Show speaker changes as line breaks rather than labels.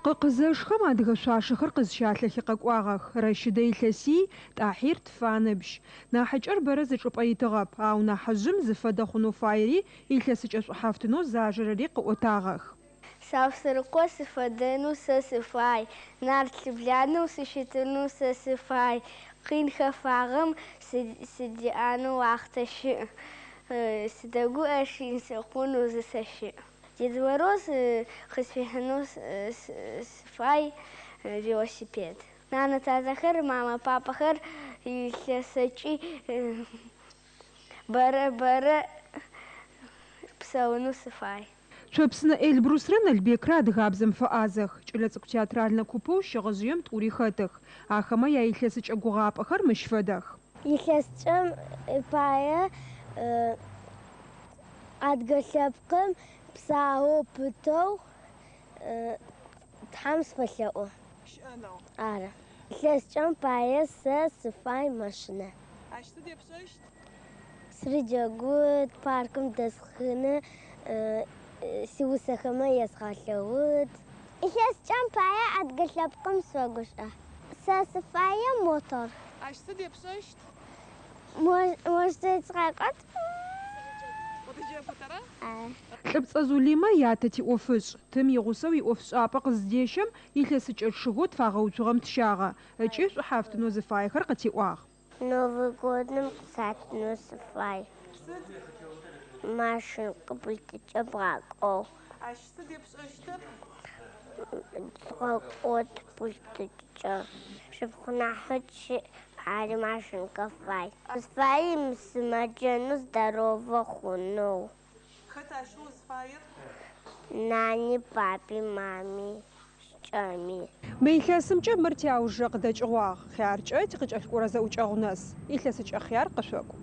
Къыкъ зэшхэм адыгэ шъуашэхэр къызщалъэхи къэкӏуагъэх. Рэщыдэ илъэсий, Тӏахьир тфы аныбжь. Нахьыкӏэр бэрэ зы чӏыпӏэ итыгъэп, ау нахьыжъым зыфэдэ хъунэу фаери, илъэсыкӏэ шӏухьафтынэу зажэрэри къыӏотагъэх.
Саусырыкъо сыфэдэнэу сэ сыфай, Нарт лӏыбланэу сыщытынэу сэ сыфай, Къин хэфагъэм сыдеӏэнэу уахътэ щыӏ, Сыдэгуӏэшъ ин сыхъунэу зысэщыӏ. Дед Мороз къысфихьынэу сыфай велосипед. Нанэ-татэхэр, мамэ-папэхэр илъэсэкӏи бэрэ-бэрэ псэунэу сыфай.
Цопсынэ Эльбрусрэ Налбекрэ адыгабзэм фэӏазэх. Кӏэлэцӏыкӏу театральнэ купэу Щыгъыжъыем тӏури хэтых. Ахэмэ яилъэсыкӏэ гугъапӏэхэр мыщ фэдэх.
Илъэсыкӏэм пае адыгэ лъэпкъым псаоу, пытэу Тхьэм сыфэлъэӏо.
Щыӏэнэу.
Ары. Илъэсыкӏэм пае сэ сыфай машинэ.
Ащ сыд епшӏэщт?
Сырыджэгут, паркым дэсхыны, сигъусэхэмэ езгъэлъэгъут. Илъэсыкӏэм пае адыгэ лъэпкъым сыфэгушӏо. Сэ сыфае мотор.
Ащ сыд епшӏэщт?
Мощ сыкъэкӏот.
Укъыджэгут, ара?
Ары.
Лӏыпцӏэ Зулимэ ятэ тиӏофышӏ. Тым игъусэу иӏофшӏапӏэ къызыдещэм, илъэсыкӏэ чъыгэу тфагъэуцугъэм тщагъэ ыкӏи шӏухьафтынэу зыфаехэр къытиӏуагъ.
Новый годым къысатынэу сыфай.
Сыд?
Машинкэ пультыкӏэ бгъакӏоу.
Ащ сыд епшӏэщтыр?
Згъэкӏот пультыкӏэ. Сшыпхъу нахьыкӏ щыӏ, ари машинкэ фай. Сыфай мысымэджэнэу здоровэ хъунэу.
Хэт ащэу узфаер?
Нани, папи, мами, шкӏэми.
Мы илъэсымкӏэ мыр тиаужырэ къыдэкӏыгъуагъ. Хъяркӏэ тикъыкӏэлъыкӏорэ зэӏукӏэгъу нэс. Илъэсыкӏэ хъяр къышъокӏу.